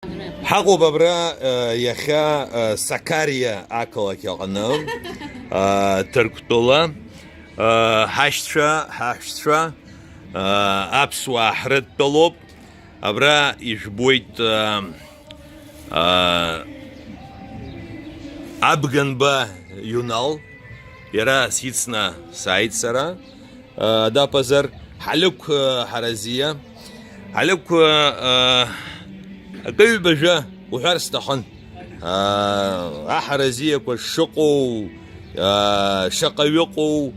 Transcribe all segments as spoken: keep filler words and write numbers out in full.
Ҳаҟоуп абра, э, иахьа, э, Сакариа ақалақь аҟны, э, Ҭырқәтәыла, э, ҳашьцәа, ҳаҳәшьцәа, э, аԥсуаа ҳрыдтәалоуп. Абра ижәбоит, э, э, Абганба Иунал, иара сицны сааит сара. Адапазар, Ҳалықә, Ҳаразиа. Ҳалықә, акы-ҩба жәа уҳәар сҭахын. Аҳаразиақәа шыҟоу, шаҟаҩ ыҟоу,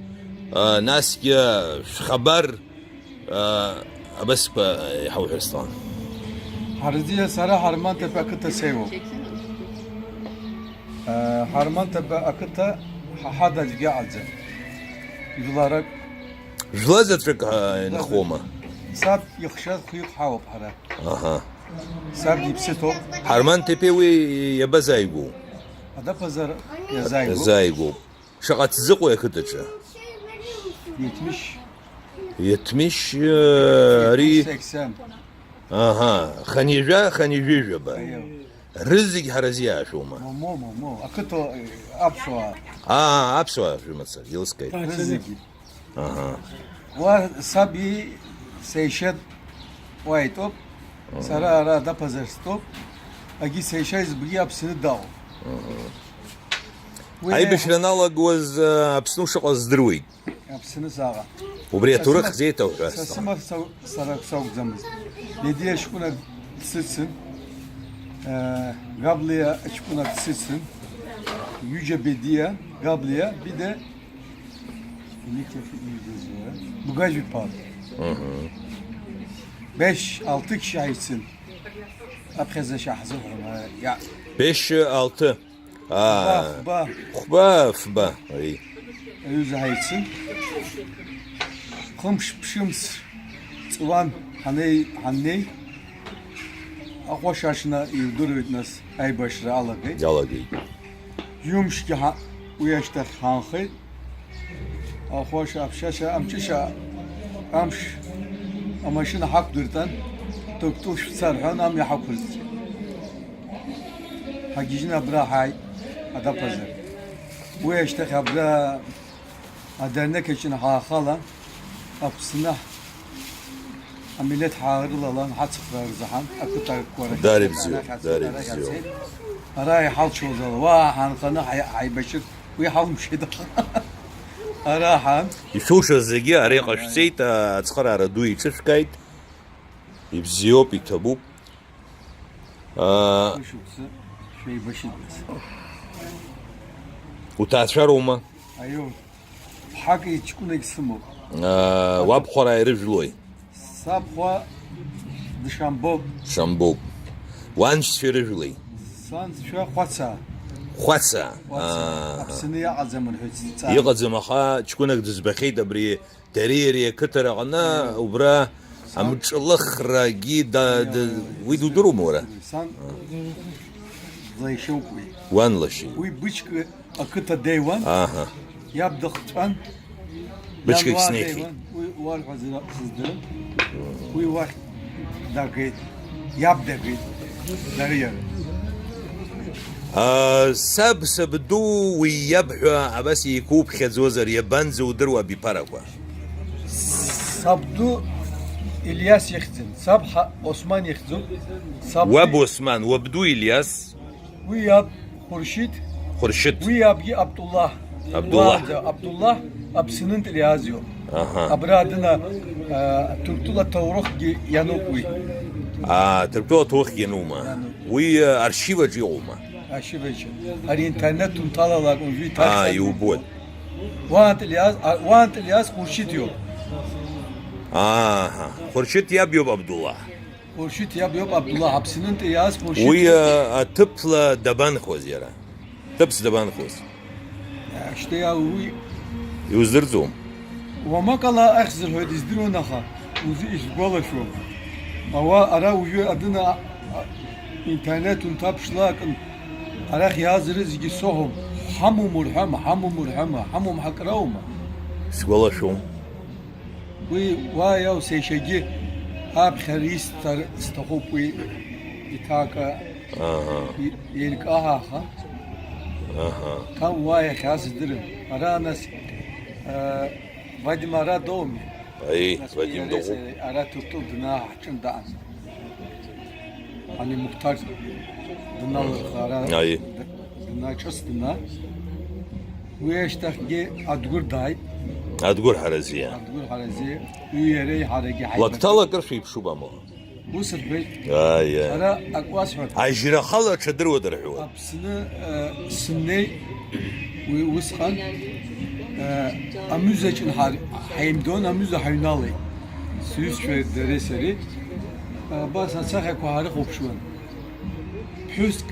насгьы шәхабар, абасқәа иҳауҳәар сҭахын. Ҳаразиа, сара Ҳарманҭаԥа ақыҭа сеиуоуп. Ҳарманҭаба ақыҭа ҳа ҳада аӡәгьы аҟаӡам. Жәларак. Жәла заҵәык, а, инхома? Саб ихшаз хҩык ҳауп ҳара. Аҳа. Саб иԥсы ҭоуп. Ҳарманҭаԥеи уи иабазааигәоу? Адапазар иазааигәоуп. Иазааигәоуп. Шаҟа ҭӡыҟои ақыҭаҿы? Иетмышь. Иетмышь, э, ари. Сексен. Аҳа, хынҩажәа, хынҩажәижәаба. Аиу. Рызегь Ҳаразиаа шәоума? Момо, момо. Ақыҭа, э, аԥсуаа. Аа, аԥсуаа шәымацар, илыскааит. Рызегь. Аҳа. Уа саби сеишьа уа итәоуп. Аҳа. Сара ара Адапазар стәоуп. Агьи сеишьа избгьы Аԥсны дауп. Аҳа. Уи аибашьра аналагуаз, э, Аԥсны ушыҟаз здыруеит. Аԥсны саҟа. Убри аҭоурых сасыма-, зеиҭауҳәа сасыма сҭахын. Сау-, сара сакәӡамызт. Бедиа ҷкәынак дсыцын, э, Габлиа ҷкәынак дсыцын, ҩыџьа Бедиа, Габлиа, Биде, Бгажәиԥа. Мгм. Беш алты кшьа ицын. Аԥхьаӡа шәаҳзыҳәон, э, иа- Беш алты. Аа. Хәба, хәба. Хәба, фба, ари. Аҩыза ҳаицын. Хымш ԥшымз ҵуан ҳанеи-, ҳаннеи, аҟәашаҽны иудыруеит, нас аибашьра алагеит. Иалагеит. Ҩымшгьы ҳа-, уи ашьҭахь ҳаанхеит. Ахәаша, аԥшьаша, амҿышьа, амш, амашьына ҳақәдыртәан, Ҭырқәтәыл шәца рҳәан, амҩа ҳақәырҵеит. Ҳагьежьны абра ҳааит, Адапазар. Уи ашьҭахь абра адернеқь аҿы ҳаахала, Аԥсны амилеҭ ҳаарылалан, ҳацхраа рзаҳан, ақыҭақәа рахь Дари ацеит, бзиоуп, арахь ацеит, дари арахь бзиоуп. Ацеит. Ара иҳалшоз ала, уа ҳаанханы ҳаи-, ҳаибашьыр, уи ҳалымшеит аха. Ара ҳан. Ишәылшаз зегьы араҟа шәцеит, ацхыраара ду иҿышәкааит. Ибзиоуп, иҭабуп. Аа. Хәышықәса шәеибашьит нас. Уҭаацәа роума? Аиу. Ԥҳаки ҷкәынаки сымоуп. Аа, уабхәараа ирыжәлои? Сабхәа дшамбоуп. Шамбоуп. Уаншьцәа ирыжәлеи? Саншьцәа Хәацаа. Хәацаа. Хәацаа. Аа. Аԥсны иаҟаӡам рҳәеит сҵаа. Иҟаӡам, аха ҷкәынак дызбахьеит абри Дари иареи ақыҭа раҟны, убра амҿылыхрагьы да-, да-, уи дудыруама уара? Сан лашьоуп уи. Уан лашьа. Уи Бычка ақыҭа деиуан. Аҳа. Иаб дыхҵәан. Бычкагь иан уа снеихьеит. Деиуан. Уи уа рҳәазар сыздырам. Уи уахь дагеит. Иаб дагеит. Дари иара. Аа, саб, сабду уи иаб ҳәа абас еиқәуԥхьаӡозар, иабанӡа удыруа абиԥарақәа? Сабду Илиас ихьӡын, саб ҳа-, Осман ихьӡын, саб Уаб Осман, уабду Илиас? Уи иаб Хуршит. Хуршит. Уи иабгьы Абдуллаҳ. Абдуллаҳ. Уаанӡа Абдуллаҳ Аԥсынынтә иааз иоуп. Аҳа. Абра адына, а, Ҭырқәтәыла ҭоурыхгьы иануп уи. Аа, Ҭырқәтәыла ҭоурыхгьы ианума? Иануп. Уи, а, аршьываҿ иҟоума? Ашьываҩцәа. Ари интернет унҭалалак уажәы иҭаршәны. Аа, иубоит. Уаантә Илиас, а, уаантә Илиас Хуршит иоуп. Ааҳа. Хуршит иаб иоуп Абдуллаҳ. Хуршит иаб иоуп Абдуллаҳ, Аԥсынынтә Илиас Хуршит. Уи, а, аҭыԥла дабанхоз иара? Ҭыԥс дабанхоз? Шьҭа уи. Иуздырӡом? Уамак ала ахьӡ рҳәоит, издыруан, аха узы исгәалашәом. Ауаа ара уажәы адына, а, интернет унҭаԥшлакын, арахь иааз рызегьы соуҳәом. Ҳамоума урҳәама, ҳамоума урҳәама, ҳамоума ҳакраума? Сгәалашәом. Уи уа иау сеишьагьы аԥхьара исҭар сҭахуп уи. Иҭака Аҳа. и-, еилкааха. Аҳа. Ҭан уа иахьа сыздырам. Ара нас, э, Вадим ара доуми? Аи, Нас Вадим иара дыҟоуп. Ара Туртул дынаа ҳаҿын даан. Ани Мухтар дналырха ара Аи. д-, дынаҿыс дына. Уи ашьҭахьгьы Адгәыр дааит. Адгәыр Ҳаразиа. Адгәыр Ҳаразиа. Уи иареи ҳарагьы ҳаибабеит. Лакҭала акыр шәеиԥшуп, амала. Ус рҳәеит. Ааи, ааи. Ара ак уасҳәап. Ажьрахала аҽадыруада рҳәуа. Аԥсны, э, сымнеи, уи усҟан, э, амҩызаҿ ҳар-, ҳаимдон, амҩыза ҳаҩналеит. Сҩызцәеи дареи сареи. Абас асахьақәа ҳарыхәаԥшуан. Ԥҳәыск,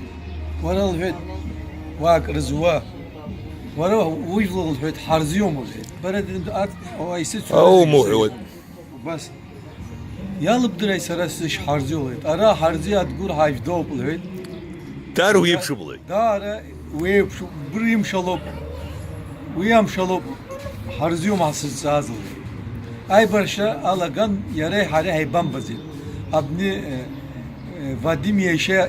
уара, лҳәеит, уа акрызуа. Уара ужәла, лҳәеит, ҳарзиоума, лҳәеит. Бара дын-, ат-, исыцу Аумуҳәоит. Убас. Иалыбдыраи сара сзышьҳарзиоуеит. Ара ҳарзи Адгәыр ҳажәдоуп, лҳәеит. Дар уеиԥшуп, лҳәеит. Даара уеиԥшуп, убри имшалоуп. Уи амшалоуп, ҳарзиума ҳсызҵааз, лҳәеит. Аибашьра алаган иареи ҳареи ҳаибамбаӡеит. Абни, э, э, Вадим иашьа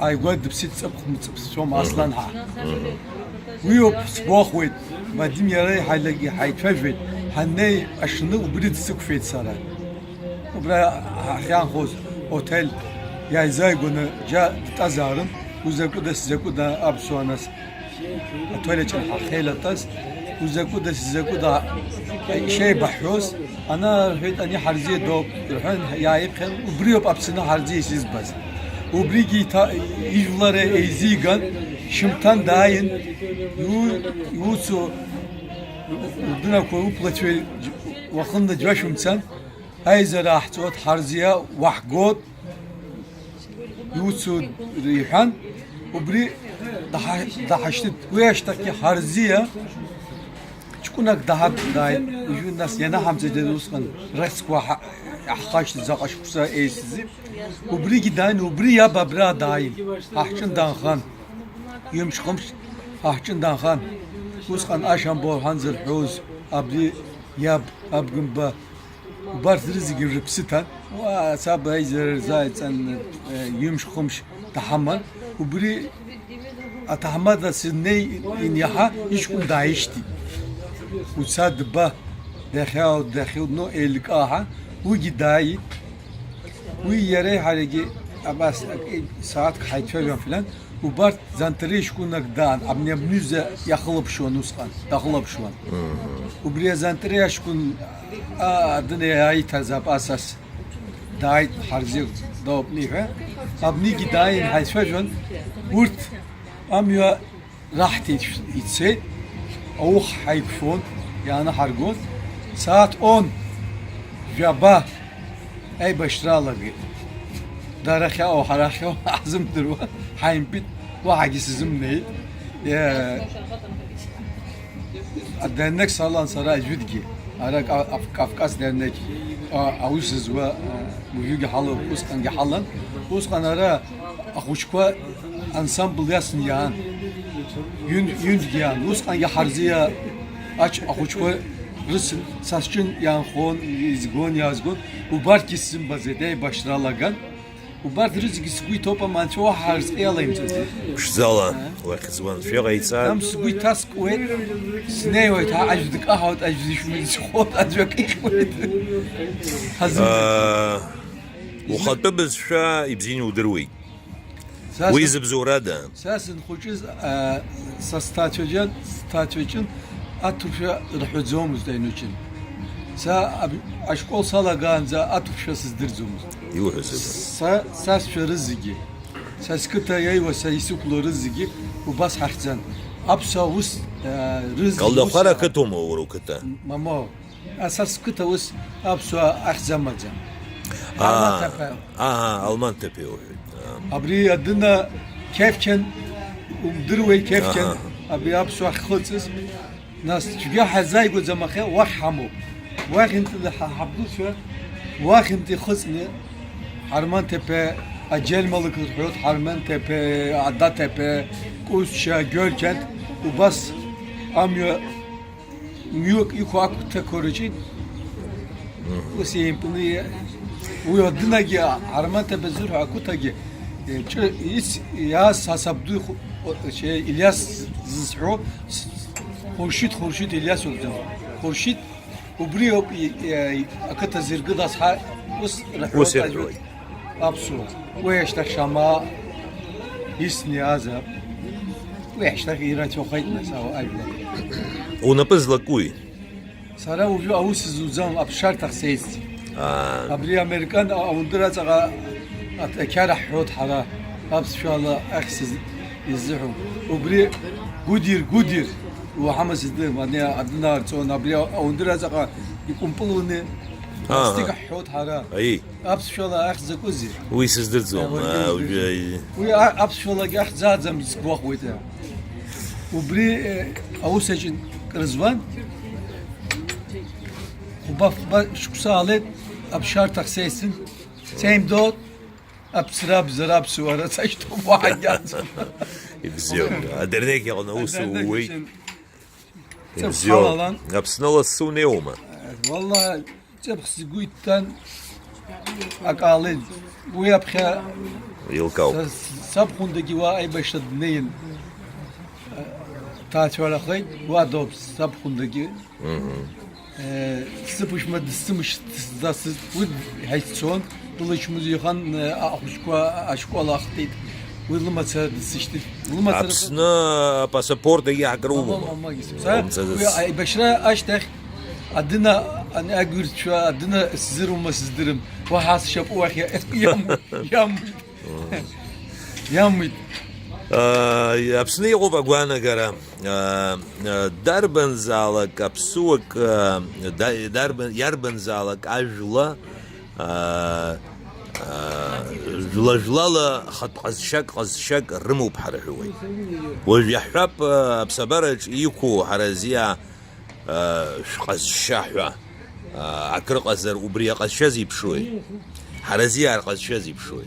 ааигәа дыԥсит, ҵыԥх мҵыԥсцәома, Аслан ҳа. Уиоуп сгәахәуеит, Вадим иара иҳалагьы ҳаицәажәеит, ҳаннеи ашны убри дсықәшәеит сара. Убра ҳахьаанхоз отель иааизааигәаны џьа дтәазаарын, узакәыда сзакәыда аԥсуа нас отель аҿы ҳахьеилатәаз, узакәыда сзакәыда ишеибаҳҳәоз, ана рҳәеит, ани Ҳарзиа доуп, рҳәан иааиԥхьан, убриоуп Аԥсны Ҳарзиа исызбаз. Убригьы иҭа-, ижәлар еизиган, Шьымҭан дааин, иу-, иуцу удынақәа уплацәеи уахынла џьашәымцан, аизара аҳҵоит, Ҳарзиа уаҳгоит, иуцу иҳәан, убри даҳа-, даҳашьҭит. Уи ашьҭахьгьы Ҳарзиа ҷкәынак даҳа-, дааит. Уажәы нас ианаҳамҵеит усҟан рыцкәа ҳа-, ҳхашҭ заҟа шықәса еисзи. Убригьы дааин, убри иаб абра дааин, ҳаҳҿын даанхан. Ҩымш-хымш ҳаҳҿын даанхан. Усҟан Ашамбо ҳәа зырҳәоз абри иаб Абгымба. Убарҭ рызегьы рыԥсы ҭан. Уа, саб аизара рзааиҵан, э, ҩымш-хымш даҳаман. Убри аҭаҳмада сыннеи ианиаҳа, иҷкәын дааишьҭит. Уца дба, дахьаау, дахьыдну еилкаа ҳәа, уигьы дааит. Уи иареи ҳареигьы абас акы, сааҭк ҳаицәажәон флан. Убарҭ Занҭари ҷкәынак даан, абни абнуиза иахылаԥшуан усҟан, дахылаԥшуан. Мгм. Убри азанҭари аҷкәын, а, адәы иааиҭазаап асас. Дааит, Ҳарзиа доуп, ниҳәа. Абнигьы дааин ҳаицәажәон. Урҭ амҩа раҳҭеит, ицеит. Ауха ҳаиқәшәон, иаанаҳаргон. Сааҭ он, жәаба. Аибашьра алагеит. Дара ахьаау, ҳара ахьаау ҳзымдыруа, ҳаимпит, уаҳагьы сзымнеит. Е, адернек салан сара аӡәыдгьы, ара Ка-, Аф-, Кавказ дернек, а, аус зуа, а, уажәыгьы ҳалоуп, усҟангьы ҳалан. Усҟан ара ахәыҷқәа ансамбл иасны иаан. Ҩын-, ҩынтәгьы иаан. Усҟангьы Ҳарзиа ач-, ахәыҷқәа рыцын, са сҿын иаанхон, изгон, иаазгон. Убарҭгьы сзымбаӡеит, аибашьра алаган. Убарҭ рызегьы сгәы иҭоуп, аманцәа уаҳа рызҟы иалаимҵаӡеит. Ԥшӡала, уахь зуаншәа ҟаиҵааит. Ам сгәы иҭаскуеит, снеиуеит, ҳа аӡә дкаҳауеит, аӡә дышәмыцхәуеит, аӡә акы ихьуеит. Ҳазымбеит. Аа, ухатәы бызшәа ибзианы удыруеит. Са Уи сан-, зыбзоурада? Са санхәыҷыз, а, са сҭаацәаџьан, сҭаацәаҿын аҭыршәа рҳәаӡомызт аҩныҿын. Са аб-, ашкол салагаанӡа аҭыршәа сыздырӡомызт. Иуҳәозеи? Са, сасцәа рызегьы, са сқыҭа иаиуа, са исықәло рызегьы убас ҳахьӡан. Аԥсуаа ус, а, рызегьы ус Калдахәара иҟан. Ақыҭоума уара уқыҭа? М-, мамоу. А, са сқыҭа ус аԥсуаа ахьӡ амаӡам. Аа, Алмаҭаԥа. Аа, Алмаҭаԥа уҳәоит. Аа. Абри адына Қьефқьан, умдыруеи Қьефқьан, Аҳа. Абри аԥсуаа ахьхыҵыз. Нас цәгьа ҳазааигәаӡам, ахьа уахь ҳамоуп. Уахьынтәи ҳа-, ҳабдуцәа, уахьынтәи ихыҵны Ҳарманҭаԥа, Аџьел Малықь рҳәоит, Ҳарманҭаԥа, Адаҭаԥа, Кәысча, Георгиант, убас амҩа Мҩак иқәу ақәҭақәа рҿы ус еимпны, уи адынагьы, Ҳарманҭаԥа зырҳәо ақыҭагьы, Ҿы ис-, иааз ҳасабду иху-, о, че, Илиас зызҳәо, с-, Хуршьыҭ, Хуршьыҭ Илиас иакәӡам. Хуршьыҭ убри ауп и-, и-, ақыҭа зиркыдаз ҳа ус рҳәоит. Ус ирҳәоит. Аԥсуа. Уи ашьҭахь шама исны иааз ауп. Уи ашьҭахь ирацәахеит нас ау-, ажәлар. Унапы злакуи? Сара уажәы аус зуӡом, аԥсшьарҭахь сеицт. Аа. Абри американ а-, аундыр аҵаҟа аҭ-, ақьара ҳҳәоит ҳара, аԥсшәала ахьӡ из-, изыҳәом. Убри Гудир, Гудир, уаҳама сыздырам, ани адәы нарҵон, абри а-, аундыр аҵаҟа икәымпылуны, Аа. Пластик ҳҳәоит ҳара. Аи. Аԥсшәала ахьӡ закәызеи? Уи сыздырӡом. Уаргьы Аа, уздырӡом. уи, уи а-, аԥсшәалагьы ахьӡаӡам, сгәахәуеит. Убри, э, аус аҿы крызуан. Хәба-фба шықәса алеит, аԥсшьарҭахь сеицын. Сеимдоит, аԥсра абзара аԥсуара сашьҭоуп, уаҳагьы аӡам. Ибзиоуп. Адырнеигь аҟны аус Адырнеигь ууеит. Ибзиоуп. Ҵыԥх алалан. Аԥсны лассы унеиуама? Уалла, ҵыԥх сгәы иҭан, акы аалеит. Уи аԥхьа Илкаауп. са-, сабхәындагьы уа аибашьра днеин, ҭаацәарахеит, уа доуп сабхәындагьы. Мгм. Э, сыԥшәма дысзымшьҭ-, дысзасыз, уи ҳаиццон, дылычмазаҩхан, э, ахәыҷқәа ашкол ахтит. Уи лымацара дысышьҭит. Лымацара Аԥсны апасапорт егьи акрумоума? Мама, мама, егьи сыԥсра. Умцадыц. Уи аибашьра ашьҭахь адына, ан-, агыҩрцәа, адына сзырума, сыздырам. Уаҳа сшьапы уахь иа-, иамуит, иамуит. Иамуит. Аа, Аԥсны иҟоуп агәаанагара. Аа, аа, дарбанзаалак аԥсуак, аа, да-, дарбан-, иарбанзаалак ажәла, аа, аа, жәла-жәлала хатә ҟазшьак, ҟазшьак рымоуп ҳәа рҳәуеит. Уажә иаҳҳәап, аа, аԥсабараҿ иқәу ҳаразиа, аа, шәҟазшьа ҳәа. Аа, акрыҟазар, убри аҟазшьа зеиԥшуи? Ҳаразиаа рҟазшьа зеиԥшуи?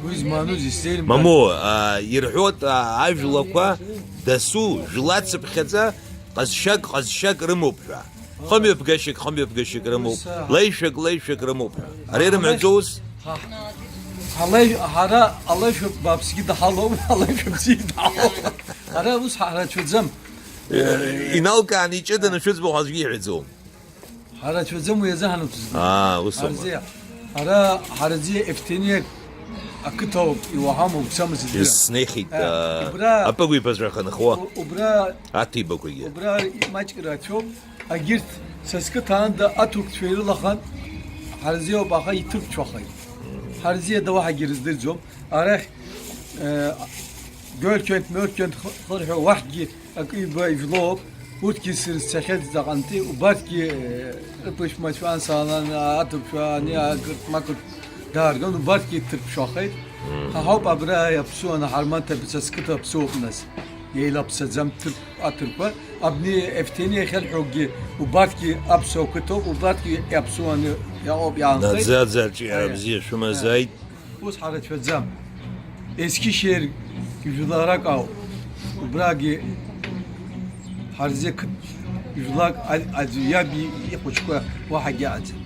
Уи змааноу зисзеилымкааит. Мамоу, аа, ирҳәоит, аа, ажәлақәа дасу, жәлацыԥхьаӡа ҟазшьак, ҟазшьак рымоуп ҳәа. Хымҩаԥгашьак, хымҩаԥгашьак рымоуп, Ус, аа. леишәак, леишәак рымоуп ҳәа. Ари ирымҳәаӡои ус? Ҳа-, ҳалеи-, ҳара алеишәак бааԥсгьы даҳалоуп, алеишәак бзиагьы даҳалоуп. Ҳара ус ҳарацәаӡам. Иналкааны иҷыданы шәыӡбахә аӡәгьы иҳәаӡом. Ҳарацәаӡам уи азы ҳанаҭ згылоу. Аа, ус аума? Ҳарзиа, ҳара, ҳарзиа Ефҭениак ақыҭауп, иуаҳама угәцама зыдыра. Снеихьеит, Э, аа, убра, апыгәиԥацәа хынхуа. у-, убра, Аҭибақәагьы. Убра маҷк рацәоуп. Агьырҭ са сқыҭа аанда аҭырқәцәа ирылаханы ҳарзиоуп, аха иҭырқәцәахеит. Ҳарзиа да уаҳагьы рыздырӡом. Арахь, э, Гөлкент, Мөлкент х-, хырҳәа уахьгьы акы ҩба ижәлоуп, урҭгьы сырцахьеит заҟантәи, убарҭгьы, э, рыԥышәмацәан салан, аҭырқәа, ани ақырҭ-мақырҭ даарган, убарҭгьы ҭырқәшәахеит. Мм. Ҳа ҳауп абра иаԥсуа, ана ҳарманҭа са сқыҭа аԥсуоуп нас. Еилаԥсаӡам ҭырқә-, аҭырқәа. Абни Ефҭени иахьырҳәогьы, убарҭгьы аԥсуа қыҭоуп, убарҭгьы иаԥсуаны иаҟоуп, иаанхеит. Наӡаӡа арҿиара Аиа. бзиа шәымазааит. Аиа. Ус ҳарацәаӡам. Есқьышьер жәларак ауп. Убрагьы ҳарзиа қыҭ жәлак аӡ-, аӡәы иаб ихәыҷқәа уаҳагьы аӡам.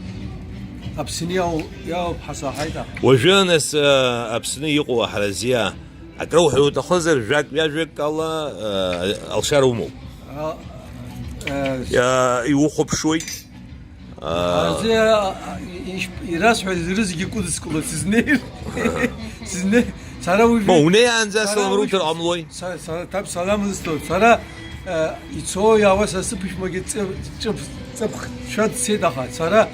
Аԥсны иау-, иауп ҳасаҳаит аха. Уажәы, нас, а, Аԥсны иҟоу аҳаразиа акры уҳәо уҭахызар, жәак-ҩажәак ала, а, алшара умоуп. А, а, Иа-, иухәаԥшуеит. Аа. Аӡәы, а, иш-, ирасҳәаз рызегьы кыдыскыло сызнеир. Сызне-, сара уажәы Ма, унеиаанӡа сара салам уажәы руҭар ҟамлои? Са-, сара ҭаб салам ысҭоит. Сара, а, ицо иаауа са сыԥшәмагьы ҵыԥ-, ҵыԥ-, ҵыԥх шәа дцеит, аха сара,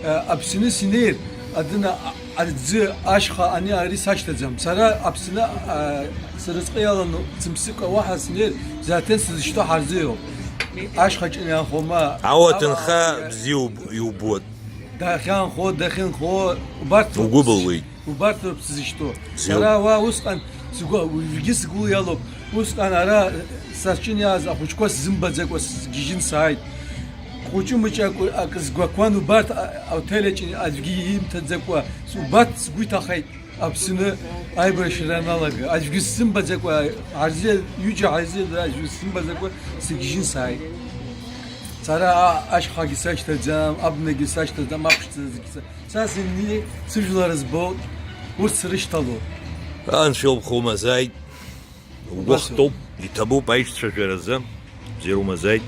а, Аԥсны сынеир, адына, а, аӡы, ашьха, ани, ари сашьҭаӡам. Сара Аԥсны, а, Сразҟы иаланы цымԥсыкәа уаҳа снеир, Заҭен сзышьҭоу ҳарзыҳәоуп. Ашьхаҿы ианхома. Ауа Ала-, ҭынха бзиа уб-, иубоит. Дахьанхо, дахьынхо, убарҭ роуп Угәы былуеит. Убарҭ роуп сзышьҭоу. Бзиоуп. Сара уа усҟан сгәы, уажәгьы сгәы иалоуп. Усҟан ара саҿын иааз ахәыҷқәа сзымбаӡакәа сгьежьын сааит. Хәыҷы-мыҷы акы, акы згәақәан убарҭ а-, аотель аҿы аӡәгьы имҭаӡакәа, убарҭ сгәы иҭахеит. Аԥсны аибашьра аналага, аӡәгьы сзымбаӡакәа, ҳарзиа, ҩыџьа ҳарзиа, аӡәгьы сзымбаӡакәа сыгьежьын сааит. Сара а-, ашьхагьы сашьҭаӡам, абнагьы сашьҭаӡам, аԥшӡагьы са-, са сымни, сыжәлар збоит, урҭ срышьҭалоит. Анцәа илԥха умазааит. Угәы хтуп, иҭабуп аишьцәажәаразы. Бзиара умазааит.